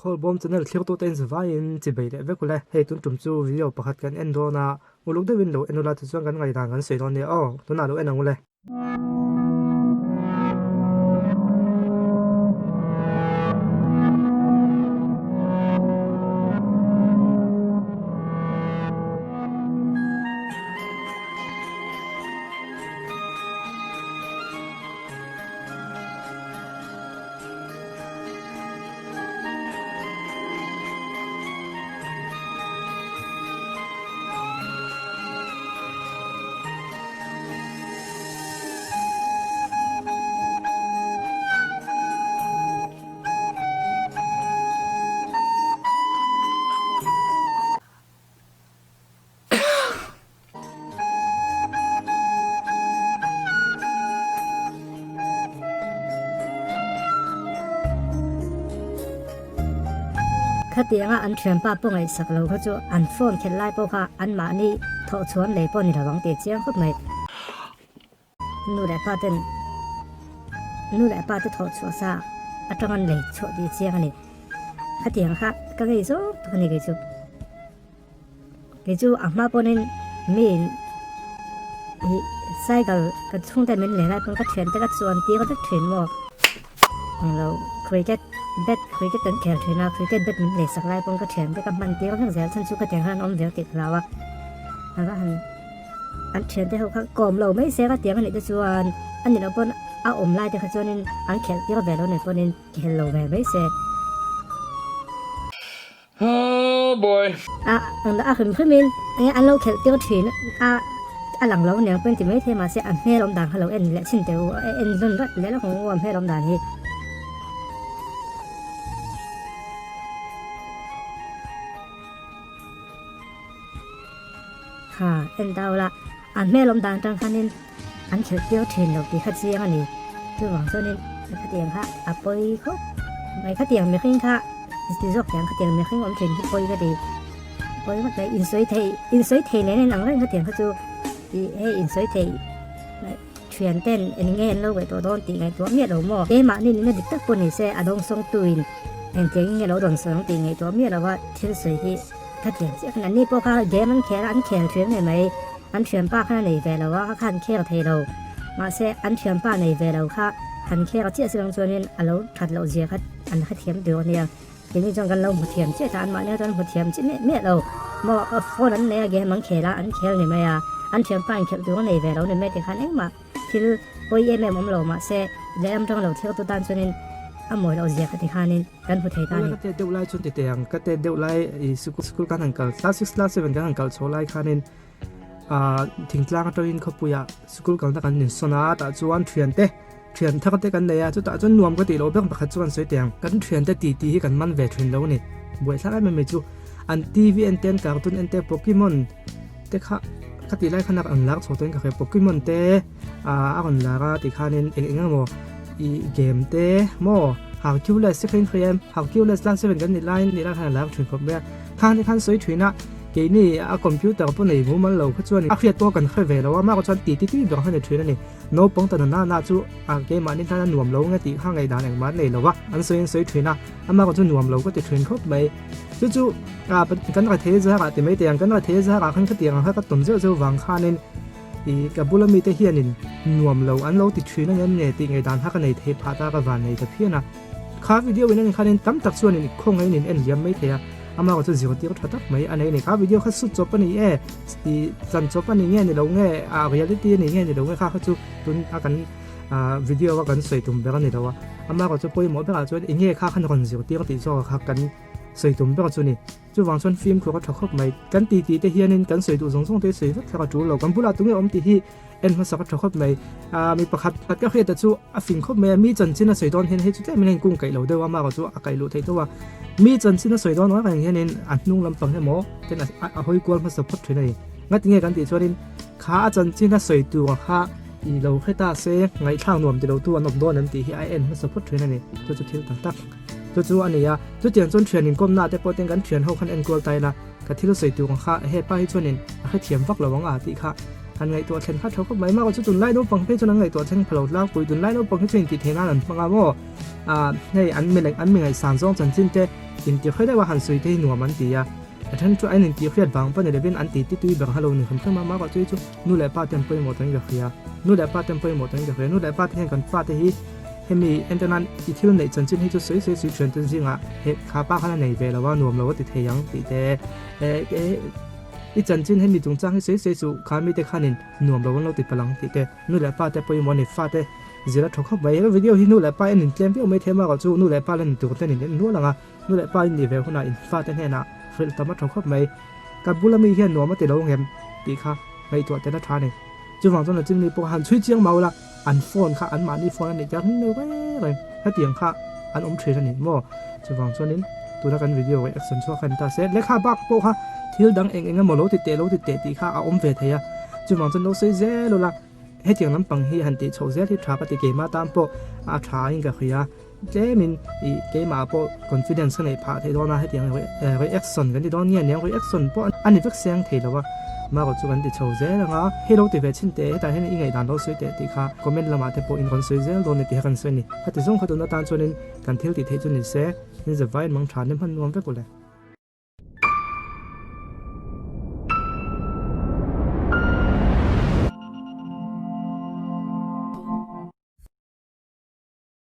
Khawlbawm channel thlir tute in zavaiin chibei leh vek ule. Hei tun tum chu video pakhat kan en dawn a, uluk deuhin lo en ula tichuan kan ngaihdan kan sawi dawn nia aw, tunah lo en ang ule. Khatianga an thianpa pawh ngaihsak lo kha chu an phone khelh lai pawh kha anmahni thawh chhuan lei pawh ni lo ang tih chiang khawp mai. Nu leh pa ten nu leh pa te thawh chhuah sa atang an lei chhuah tih chiang a ni. Khatiang kha ka ngei zawk tak a ni kei chu. Kei chu a hma pawnin mi in ih cycle ka chhungte min leh lai pawn ka thian te ka chuan tir vek thin maw. Englo cricket bat cricket kan khel thin a cricket bat min lei sak lai pawn ka thian te ka hman tir vek zel chhan chu ka tiang khan an awm zel tih ka hlau a. A va han an thian te ho kha kawm lo mai se ka tiang a nih te chuan a ni loh pawn a awm lai te kha chuanin an khelh tir ve lo nen pawnin khel lo ve mai se. Oh boy. A a hrim hrim in enge an lo khelh tir thin a a lang lo aniang pawh in ti mai thei mahse a hmel awm dan kha lo en leh chhin teh u a en zawn rat leh lawk ang u a hmel awm dan hi. Kha en dau la a hmel awm dan atang khanin an khelh tir thin lo tih kha chiang a ni. Chuvang chuanin khatiang kha a pawi khawp mai. Khatiang mihring kha ti zawk tiang khatiang mihring awm thin hi pawi ka ti. Pawi ngawt mai insawi thei insawi thei nen en ang reng khatiang kha chu ih hei insawi thei thian ten eng nge an lo ngaihtuah dawn tih ngaihtuah miah lo maw. Keimahni nihna dik tak pawh ni se a dawngsawng tuin engtiang in nge lo dawn sawi ang tih ngaihtuah miah lo a thil sawi hi khatiang chiah khan anni pawh kha game an khel a an khel thin ngei mai. An thianpa khan a nei ve lo a, a khan khel thei lo. Mahse, an thianpa nei ve lo kha han khel chiah si lang chuanin a lo that loh zia kha an hrethiam tur a nia. Keini chuan kan lo hmu thiam chiah ta, anmahni chuan hmu thiam chiah miah miah lo. Maw phone an nei a, game an khel a, an khel ni mai a. An thianpa inkhelh tur a nei ve lo ni mai tikhan engmah thil pawi em em awm lo. Mahse, lehlam tang lo thil tu tan chuanin a mawi loh zia kha tikhanin kan hmu thei ta a ni. Ka tet deuh lai chuan ti teh ang, ka tet deuh lai i school kan han kal, class six, class seven kan han kal chho lai khanin ah thingtlang atangin khawpuiah school kalna kan insawn a tah chuan thiante thian thar te kan nei a chutah chuan nuam ka tih loh ber pakhat chuan sawi teh ang kan thiante tih tih hi kan man ve thin lo a ni buaithlak em em mai chu an T_V en te an cartoon en te pokemon te kha ka tih lai khan a rawn lar chho tawhin ka hria pokemon te ah a rawn lar a tikhanin eng eng emaw ih game te maw Hercules te kha in hria em Hercules class seven kan nih laiin nih lai khan a lar thin khawp mai a khang te khan sawi thin a. Keini a computer pawh nei mumal lo kha chuan a hriat pawh kan hre ve lo a, mah chuan ti ti tui ber kha ni thin a ni. Naupang ta nana na chu a keimahni tan a nuam lo nge tih kha ngaihdan engmah an nei lo a, an sawi an sawi thin a, amah chu nuam lo ka ti thin khawp mai. Chu chu kan ra thei zarah ti mai teh ang, kan ra thei zarah khan khatiang ang kha ka tawn zeuh zeuh vang khanin ih ka bula mite hianin nuam lo an lo ti thin a ngem nge tih ngaihdan kha ka nei thei phah ta ka van nei ta phian a. Kha video in a ni khanin tam tak chuanin khawngaih in en liam mai thei a, amah erawh chu zirtir tha tak mai a nei a ni. Kha video kha sut chawp a ni e, ih chan chawp a ni nge ni lo nge, ah reality a ni nge ni lo nge kha kha chu tun a kan ah video a kan sawi tum ber a ni lo a, amah erawh chu pawimawh berah chuan eng nge kha khan rawn zirtir tih zawk kha kan sawi tum ber chu a ni. Chuvang chuan fimkhur a tha khawp mai. Kan ti tih te hianin kan sawi duh zawng zawng te sawi vek thlak a tul lo. Kan bulah tunge awm tih hi en hmasak a tha khawp mai. Aaa mi pakhat khat ka hriat te chu a fing khawp mai a, mi chanchin a sawi dawn hian hei chu tlem in a inkung kaih lo deuh a, amaherawh chu a kaih luh theih deuh a. Mi chanchin a sawi dawn reng reng hianin a hnung lampang emaw ten a hawi kual hmasa phawt thin a ni. Ngatinge kan tih chuanin kha a chanchin a sawi tur kha i lo hre ta se ngaihthlak nuam ti lo tu an awm dawn em tih hi a en hmasa phawt thin a ni. Chu chu thil tak tak. Chu chu a ni a, chutiang chuan thian inkawmna te pawh ten kan thian ho khan enkual ta ila, ka thil sawi tur ang kha hepa hi chuanin a hrethiam vak lo ang a tih kha han ngaihtuah thlen kha tho khawp mai. Mahse chu tunlai naupang phei chuan an ngaihtuah thleng pha lo tlangpui, tunlai naupang hi chuan intih theih nan an hmang a maw? Aah hei an mi an mi ngaihsan zawng chanchin te Intihre deuha han sawi te hi nuam an ti a, a then chu an intihriat vang pawh ni lovin an titi tui ber halo ni hrim hrim a, mahrawh chu hi chu nu leh pa te an pawimawh tawhin ka hria, nu leh pa te an pawimawh tawhin ka hria, nu leh pa te hian kan fate hi hemi enter nan i thil neih chanchin hi chu sawi sawi sawi thian te zingah he kha pa khan a nei ve lo a, nuam lo a ti thei ang tih te eh i chanchin hemi chungchang hi sawi sawi suh kha mite khanin nuam lo an lo ti palh ang tih te nu leh pa te pawimawh a ni fate Zir a tha khawp mai. He video hi nu leh pa en in tlem viau mai thei a, chu nu leh pa la ni tur ten in en nual ang a, nu leh pa in nih ve hunah in fate hnenah hrilh tam a tha khawp mai. Ka bula mi hian nuam a ti lo ngem tih kha ngaihtuah tel a tha a ni. Chuvang chuan a chin mi pawh han chhui chiang mau la, an phone kha anmahni phone a nih tir hlim lo reng reng hetiang kha an awm thin a ni maw? Chuvang chuanin tuna kan video reaction chhuak kha ni ta se, lehkha bak pawh kha thil dang eng eng emaw lo ti teh lo ti teh tih kha a awm ve thei a, chuvang chuan lo sawi zel ula. Hetiang lampang hi han tih chhoh zel hi tha ka ti keimah tan pawh a tha in ka hria tlemin ih keimah pawh confidence ka neih phah theih dawn a hetiang reaction kan ti dawn nge aniang reaction pawh a ni vek seng thei lo a marawh chu kan ti chho zel ang a hei lo ti ve chhin teh hetah hian i ngaihdan lo sawi teh tih kha comment lamah te pawh in rawn sawi zel dawn a ni tih kha kan sawi a ni heti zawng kha tuna tan chuanin kan thil tih theih chu ni se in zavai in mang tha nem hman nuam vek u le.